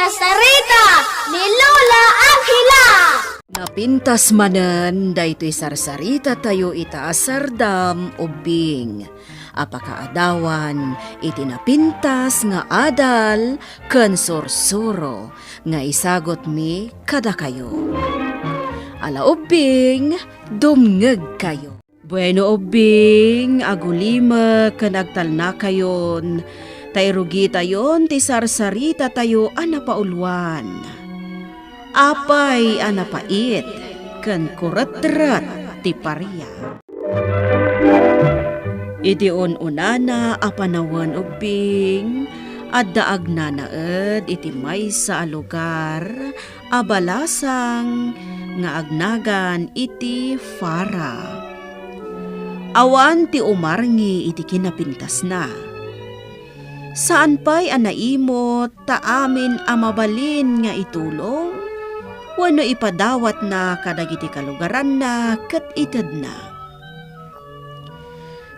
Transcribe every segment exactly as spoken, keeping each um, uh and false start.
Sarita ni Lola Angela. Napintas manen daytoy sarsarita tayo ita a sardam ubbing a pakaadawan iti napintas nga adal ken sursuro nga isagutmi kadakayo. Ala ubbing, dumngegkayo. Bueno, ubbing, agulimek ken agtalnakayon, ta irugitayon ti sarsaritatayo a napauluan. Apay a napait ken kuretret ti paria. Iti un-unana a panawen, ubbing, adda agnanaed iti maysa a lugar a balasang nga agnagan iti Fara. Awan ti umarngi iti kinapintasna. Saan pay a naimot ta amin a mabalin nga itulong wenno ipadawatna kadagiti kalugaranna ket itedna.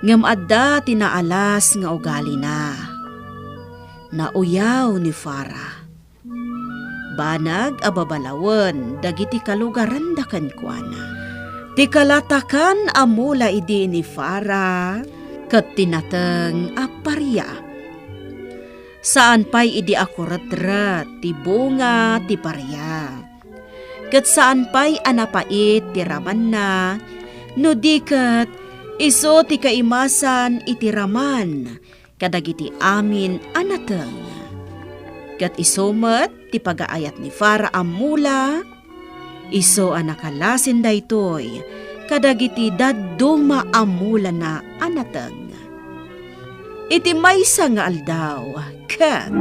Ngem adda ti naalas nga ugalina. Nauyaw ni Fara. Banag a babalawen dagiti kalugaranda kenkuana. Ti kalatakan a mula idi ni Fara ket ti nateng a paria. Saan pay idi a kuretret ti bunga ti paria. Ket saan pay a napait ti ramanna, no di ket isu ti kaimasan iti raman kadagiti amin a nateng. Ket isu met ti pagaayat ni Fara a mula, isu a nakalasin daytoy kadagiti dadduma a mulana a nateng. Iti maysa nga aldaw, ket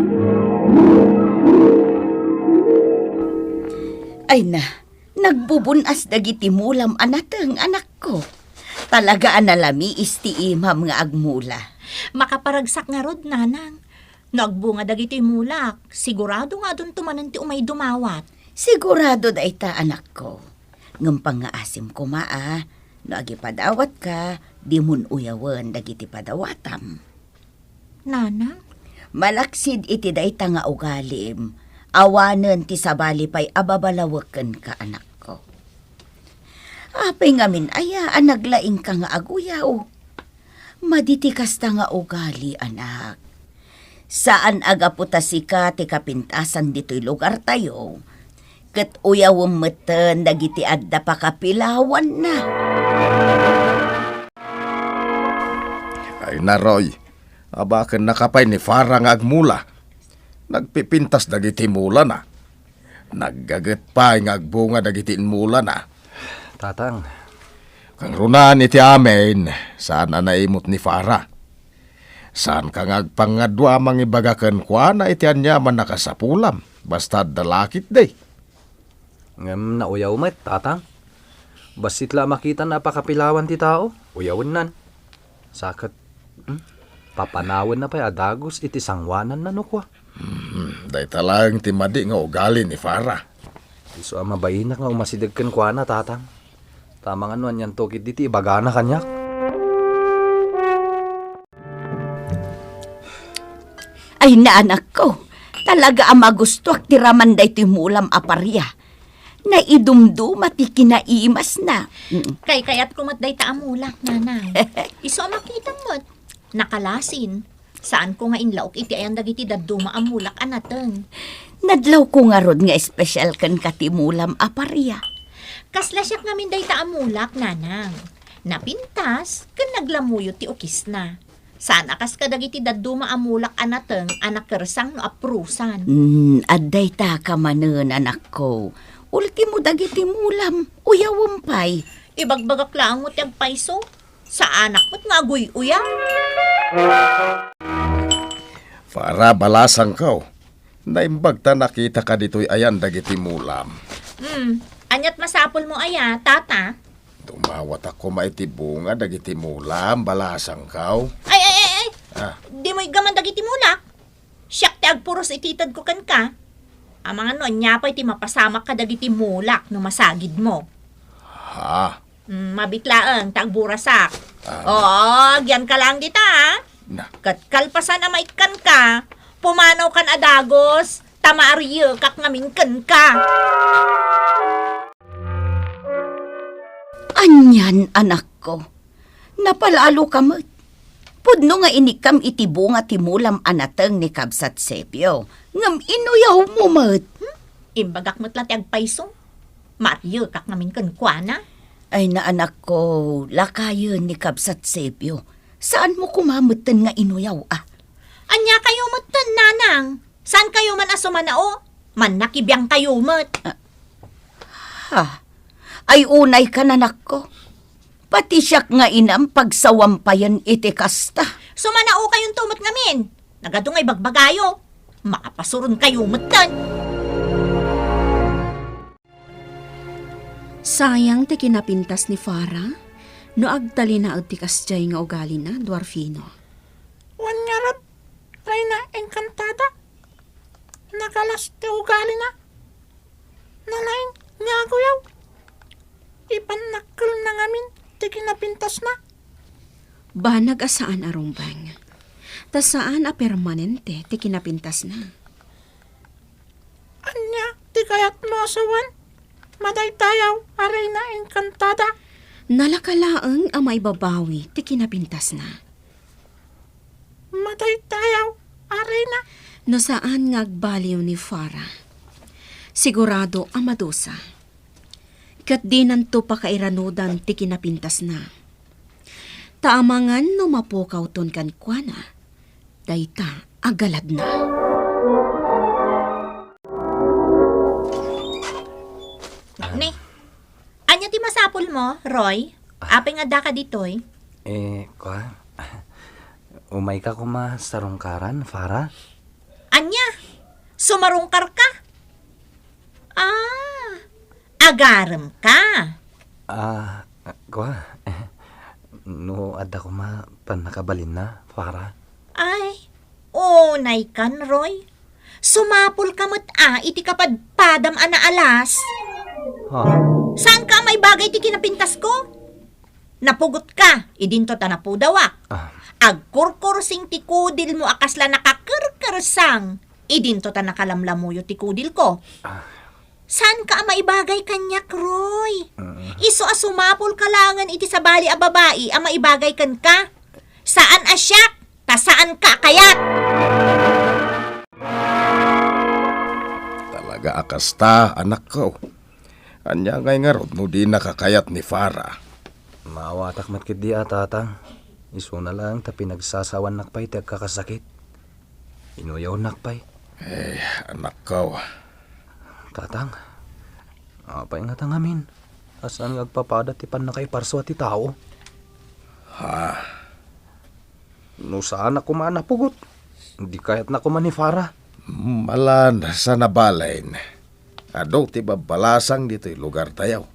Ay na, nagbubun-as dagiti mulam a nateng, anakko. Talaga a nalamiis ti imam nga agmula. Makaparagsak ngarud, nanang. No agbunga dagiti mulak, sigurado nga adunto manen ti umay dumawat. Sigurado dayta, anakko. Ngem pangngaasim koma a, no agipadawatka, dimon uyawen dagiti padawatam. Nanang? Malaksid iti dayta nga ugalim, awanen ti sabali pay a babalawek kenka, anakko. Apay ngamin aya a naglaingka nga aguyaw? Madi ti kasta nga ugali, anak. Saan a gapu ta sika ti kapintasan ditoy lugartayo, ket uyawem metten dagiti adda pakapilawanna. Ay, naroy, abakennaka pay ni Fara nga agmula. Nagpipintas dagiti mulana. Naggaget pay nga agbunga dagiti inmulana. Tatang. Kangrunan iti amin, saan a naimot ni Fara. Saanka nga agpangadua a mangibaga kenkuana iti aniaman a kasapulam, basta adda lakitdi. Ngem nauyaw met, Tatang. Bassit la a makitana a pakapilawan ti tao, uyawennan. Sa ket, hmm, papanawenna pay a dagus iti sangoananna no kua. Hmm, dayta laeng ti madi nga ugali ni Fara. Isu a mabainak nga umasideg kenkuana, Tatang. Ta amangan no anianto ketdi ti ibagana kaniak. Ay, naanakko, talaga a magustuak ti raman daytoy mulam a paria. Naidumduma ti kinaimasna. Mm. Kaykayatko met dayta a mulak, nanang. Isu a makitam met. Nakalasin. Saanko nga inlaok iti ayan dagiti dadduma a mulak a nateng. Nadlawko ngarud nga espesyal kenka ti mulam a paria. Kasla siak ngamin dayta a mulak, nanang. Napintas ken naglamuyot ti ukisna. Saan a kas kadagiti dadduma a mulak a nateng a nakersang no aprusan. Hmm, adda itaka manen, anakko. Ultimo dagiti mulam, uyawem pay. Ibagbagak laeng met ti agpayso. Saanak met nga aguy-uya. Fara, balasangko. Naimbag ta nakitaka ditoy ayan dagiti mulam. Hmm, aniat masapulmo aya, tata? Dumawatak koma iti bunga dagiti mulam, balasangko. Ay, ay, ay, ay! Ah. Dimo iggaman dagiti mulak? Siak ti agpuros iti itedko kenka. Amangan no ania pay ti mapasamak kadagiti mulak no masagidmo. Ha? Mm, mabit laeng ta agburasak. Ah. Oo, agyanka laeng dita, ha? Na. Ket kalpasan a maikkanka, pumanawkan a dagus, ta ta maariyekak ngamin kenka. Anian, anakko? Napalaloka met. Pudno nga inikkam iti bunga ti mulam a nateng ni Kabsat Sepio, ngem inuyawmo met. Hmm? Imbagak met la ti agpayso. Maariyekak ngamin kenkuana. Ay na, anakko, lakayen ni Kabsat Sepio. Saanmo koma metten nga inuyaw, a? Ania kayo metten, nanang? Saan kayo man a sumanao? Mannakibiang kayo met. Ah, ha? Ay, unay ka, anakko. Pati siak nga inam, pagsawam payen iti kasta. Sumanao kayonto met ngamin. Nagadu nga ibagbagayo. Makapasuron kayo metten. Sayang ti kinapintas ni Farah no agtalinaed ti kasdiay nga ugalina, Duarfino. Wen ngarud, Reyna Encantada, nagalas ti ugalina. Nalaing nga aguyaw. Ipannakkelna ngamin ti kinapintasna. Banag a saan a rumbeng. Ta saan a permanente ti kinapintasna. Ania ti kayatmo a sawen? Madaydayaw a Reyna Encantada. Nalaka laeng a maibabawi ti kinapintasna. Madaydayaw a Reyna. No saan nga agbaliw ni Farah, sigurado a madusa. Ket dinanto pakairanudan ti kinapintasna. Ta amangan no mapukawton kenkuana dayta a galadna. Ni, ania ti masapulmo, Roy? Apay nga addaka ditoy? Eh, kua, umayka koma sarungkaran, Farah? Ania? Sumarungkarka? Ah, agaremka? Ah, kua, no adda koma pannakabalinna, Farah? Ay, unaykan, Roy. Sumapulka met a iti kapadpadam a naalas. Ha? Saanka a maibagay ti kinapintasko? Napugotka, idinto ta napudawak. Ah. Agkurkursing ti kudilmo a kasla nakakerkersang, idinto ta nakalamlamuyot ti kudilko. Ah. Saanka a maibagay kaniak, Roy. Mm. Isu a sumapulka laengen iti sabali a babai a maibagay kenka. Saan a siak, ta saanka a kayat. Talaga a kasta, anakko. Ania ngay ngarud no dinaka kayat ni Farah? Maawatak met ketdi a, Tatang. Isuna laeng ta pinagsasawannak pay ti agkakasakit. Inuyawnak pay. Eh, anakko. Tatang, apay ngata ngamin a saan nga agpapada ti pannakaiparsua ti tao? Ha? No saanak koma a napugot, di kayatna koma ni Farah. Malan sa nabalen, adu ti babbalasang ditoy lugartayo.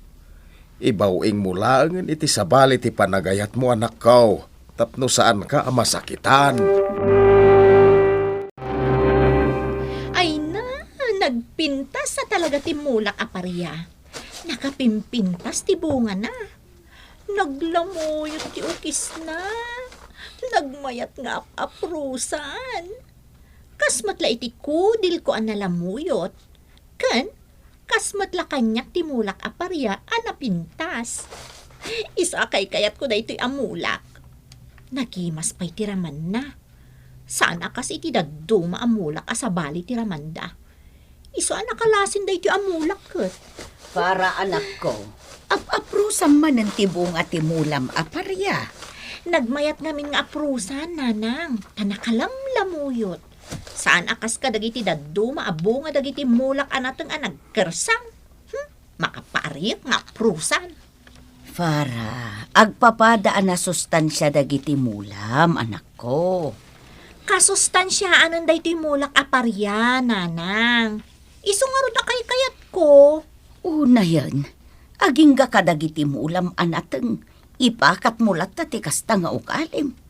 Ibaw-ingmo laengen iti sabali ti panagayatmo, anakko, tapno saanka a masakitan. Ay na, nagpintas a talaga ti mulak a paria. Nakapimpintas ti bungana. Naglamuyot ti ukisna. Nagmayat nga ap-aprusan. Kas met la iti kudilko a nalamuyot, ken kas met la kaniak ti mulak a paria a napintas. Isu a kaykayatko daytoy a mulak. Nagimas pay ti ramanna. Saan a kas iti dadduma a mulak a sabali ti ramanda. Isu a nakalasin daytoy a mulak ket. Farah, anakko, ap-aprusam manen ti bunga ti mulam a paria. Nagmayat ngamin nga aprusan, nanang, ta nakalamlamuyot. Saan a kas kadagiti dadduma a bunga dagiti mulak a nateng a nagkersang. Hmm? Makapaariek nga aprusan. Farah, agpapada a nasustansia dagiti mulam, anakko. Kasustansiaanen daytoy mulak a paria, nanang. Isu ngarud a kaykayatko. Unayen, agingga kadagiti mulam a nateng, ipakatmo latta ti kasta nga ugalim.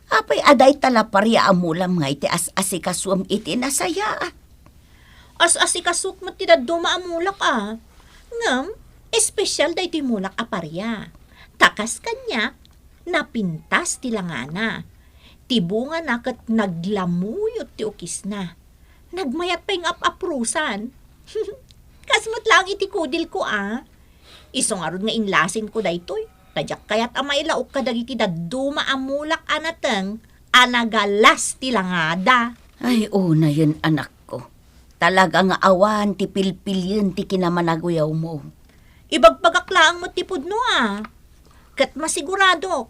Apay a dayta la paria a mulam nga iti as-asikasuem iti nasayaat? As-asikasok met ti dadduma a mulak a. Ngem, espesial daytoy mulak a paria. Ta kas kaniak, napintas ti langana. Ti bungana ket naglamuyot ti ukisna. Nagmayat pay nga ap-aprosan. Kas met laeng iti kudilko a. Isu ngarud nga inlasinko daytoy. Ta diak kayat a mailaok kadagiti dadduma a mulak a nateng a nagalas ti langada. Ay, unayen, anakko. Talaga nga awan ti pilpilien ti kinamanaguyawmo. Ibagbagak laeng met ti pudno a. Ket masiguradok,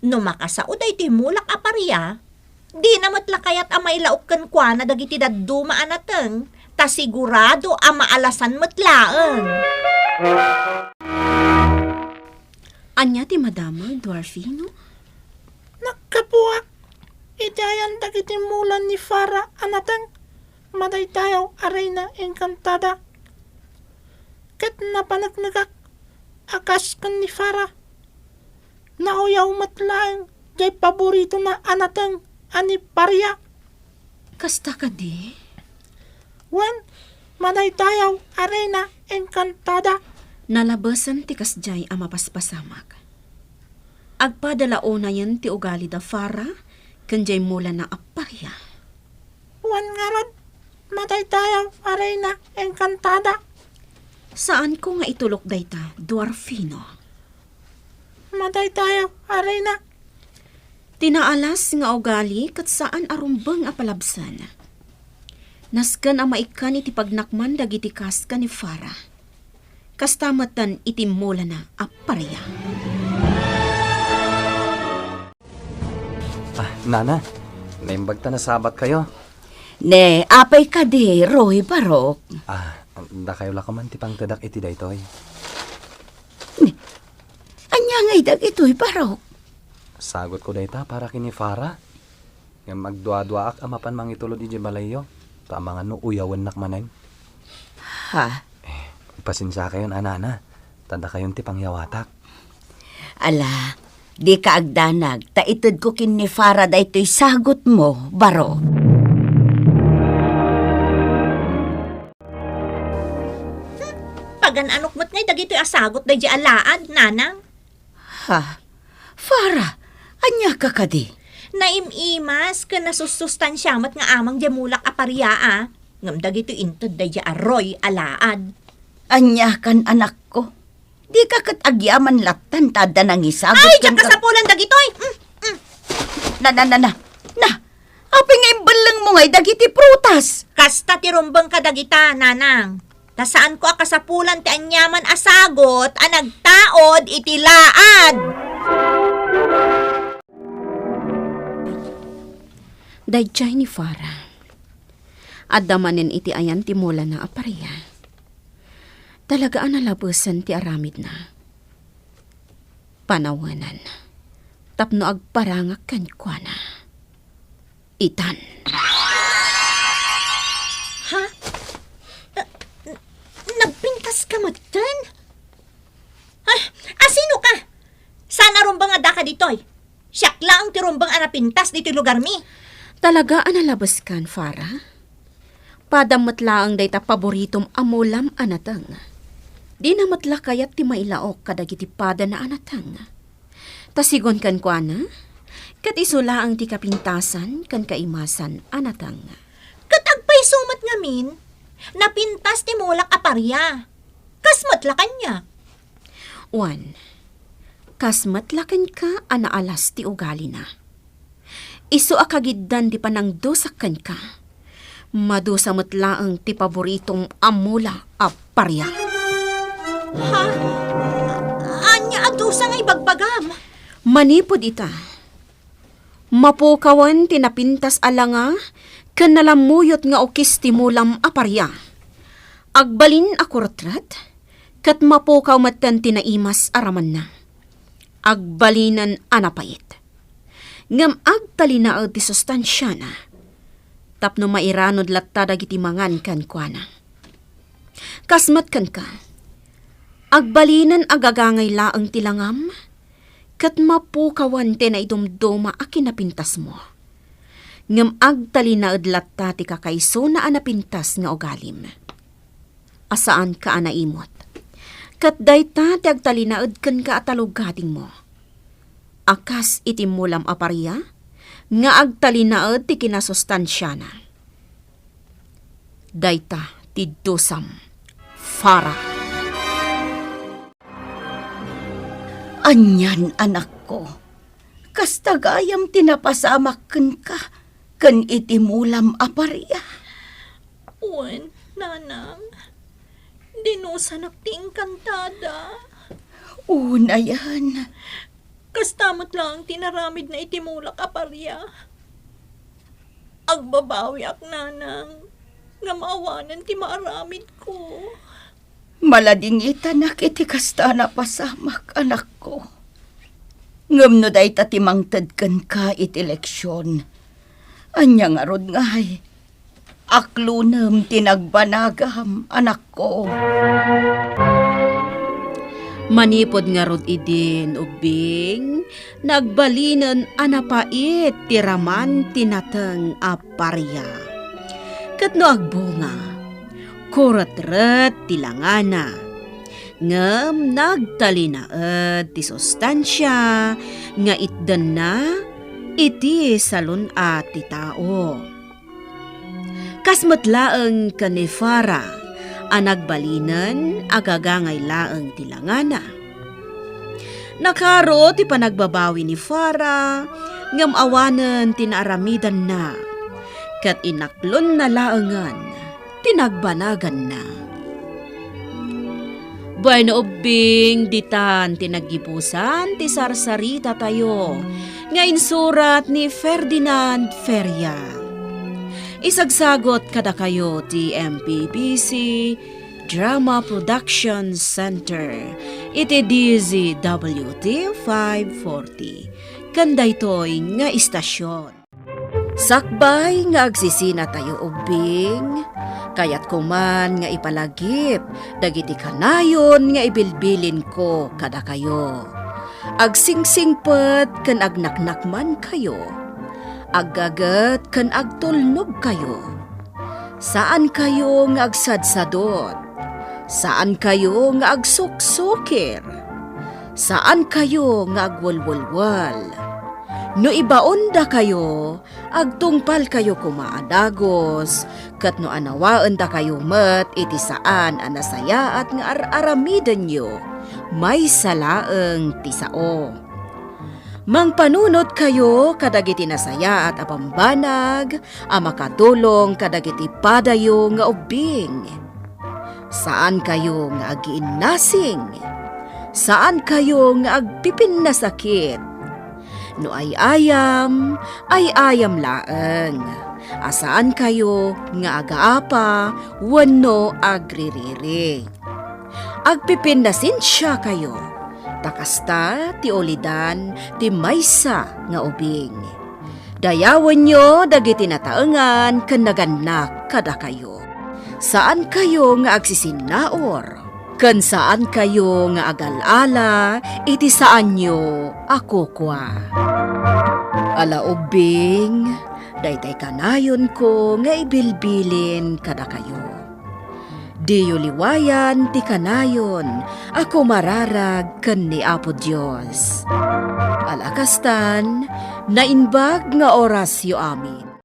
no makasao daytoy mulak a paria, dina met la kayat a mailaok kenkuana dagiti dadduma a nateng, ta sigurado a maalasan met laeng. Ania ti madamag, Dwarfino? Naggapuak iti ayan dagiti mula ni Farah a nateng, madaydayaw a Reina Encantada. Ket napaneknekak a kas ken ni Farah. Nauyaw met laeng jay paboritona a nateng a ni Paria. Kasta kadi? Wen, madaydayaw a Reina Encantada. Nalabesen ti kasdiay a mapaspasamak. Agpada la unayen ti ugali da Farah ken jay mulana a Paria. Wen ngarud, madaydayaw a Reina Encantada. Saanko nga itulok dayta, Dwarfino. Madaydayaw a Reina. Ti naalas nga ugali ket saan a rumbeng a palabsen. Nasken a maikkan iti pagnakman dagiti kas ken ni Farah. Kasta metten iti mulana a Paria. Ah, Nana, naimbag ta nasabatkayo. Ne, apay kadi, Roy, Barok? Ah, dakayo la koma ti pangtedak iti daytoy. Ne, ania ngay dagitoy, Barok? Sagutko dayta para ken ni Farah. Ngem agduaduaak a mapan mangitulod idiay balayyo, ta amangan no uyawennak manen. Ha? Eh, pasensiakayon a, Nana, ta dakayon ti pangyawatak. Ala, dika agdanag, ta itedko ken ni Farah daytoy sagutmo, Barok. Pagan-anok met ngay dagitoy a sagut daydiay a laad, Nanang. Ha? Farah, ania ka kadi? Naim-imas ken nasussustansia met nga amang diay mulak a paria a. Ngem dagitoy inted daydiay a Roy a laad. Ania kan, anakko? Dika ket agyaman lattan ta adda nangisagut. Ay, diak kenka kasapulan dagitoy. Mm, mm. Na, na, na, na. Na, apay nga imbellengmo ngay dagiti prutas? Kasta ti rumbeng kadagita, Nanang. Ta saanko a kasapulan ti aniaman a sagut a nagtaud iti laad. Daydiay ni Farah. Adda manen iti ayan ti mulana a paria. Talaga a nalabesen ti aramidna. Panawenan tapno agparangak kenkuana. Itan. Ha? Na-, n-, nagpintas ka metten? Ah, asino ka? Saan a rumbeng a daka ditoy? Siak laeng ti rumbeng a napintas ditoy lugarmi. Talaga a nalabeskan, Farah? Padam met laeng dayta paboritom a mulam a nateng. Dina met la kayat ti mailaok kadagiti padana a nateng. Ta sigun kenkuana, ket isu laeng ti kapintasan ken kaimasan a nateng. Ket agpayso met ngamin, napintas ti mulak a paria. Kas met la kaniak. Wen, kas met la kenka a naalas ti ugalina. Isu a kagiddan ti panangdusak kenka. Madusa met laeng ti paboritom a mula a paria. Ha? Ania a dusa nga ibagbagam? Manipud ita, mapukawen ti napintas a langa ken nalammuyot nga ukis ti mulam a paria. Agbalin a kurutret, ket mapukaw metten ti naimas a ramanna. Agbalinen a napait. Ngem agtalinaed ti sustansiana, tapno mairanod latta dagiti mangan kenkuana. Kas met kenka, agbalinen a gagangay laeng ti langam, ket mapukawan ti naidumduma a kinapintasmo. Ngem agtalinaed latta ti kakaisuna a napintas nga ugalim. A saanka a naimut. Ket dayta ti agtalinaed kenka a talugadingmo. A kas iti mulam a paria, nga agtalinaed ti kinasustansiana. Dayta ti dusam, Farah. Anian, anakko, kasta gayam ti napasamak kenka ken iti mulam a paria? Wen, nanang, dinusanak ti engkantada. Unayen. Kasta met laeng ti naramidna iti mulak a paria. Agbabawiak, nanang, ngem awanen ti maaramidko. Maladingitanak iti kasta a napasamak, anakko. Ngem no dayta ti mangted kenka iti leksion, ania ngarud ngay? Aklonem ti nagbanagam, anakko. Manipud ngarud idin, ubbing, nagbalinen a napait ti raman ti nateng a paria. Ket no agbunga, kuretret ti langana, ngem nagtalinaed ti sustansia nga itdenna iti salun-at ti tao. Kas met laeng ken ni Farah a nagbalinen a gagangay laeng ti langana. Nakaro ti panagbabawi ni Farah, ngem awanen ti naaramidanna, ket inaklonna laengen ti nagbanaganna. Bueno, ubbing, ditan ti naggibusan ti sarsaritatayo nga insurat ni Ferdinand Feria. Isagsagot kadakayo ti M P B C Drama Production Center iti D Z W T five forty, ken daytoy nga istasion. Sakbay nga agsisinatayo ubbing, kayatko man nga ipalagip dagiti kanayon nga ibilbilinko kadakayo. Agsingsingpet ken agnaknakmankayo. Aggaget ken agtulnogkayo. Saankayo nga agsadsadot. Saankayo nga agsuksukir. Saankayo nga agwelwelwel. No ibaondakayo, agtungpalkayo koma a dagus, ket no anawaendakayo met iti saan a nasayaat nga ar-aramidenyo, maysa laeng ti sao. Mangpanunotkayo kadagiti nasayaat a bambanag a makatulong kadagiti padayo nga ubbing. Saankayo nga agiinnasing. Saankayo nga agpipinnasakit. No ay-ayam, ay-ayam laeng. A saankayo nga agaapa wenno agririri. Agpipinnasensiakayo, ta kasta ti ulidan ti maysa nga ubing. Dayawenyo dagiti nataengan ken nagannak kadakayo. Saankayo nga agsisinnaur, ken saankayo nga agal-ala iti saanyo a kukua. Ala ubbing, daytay kanayonko nga ibilbilin kadakayo. Diyo liwayan ti kanayon a kumararag ken ni Apo Dios. Ala kastan, naimbag nga orasyo amin.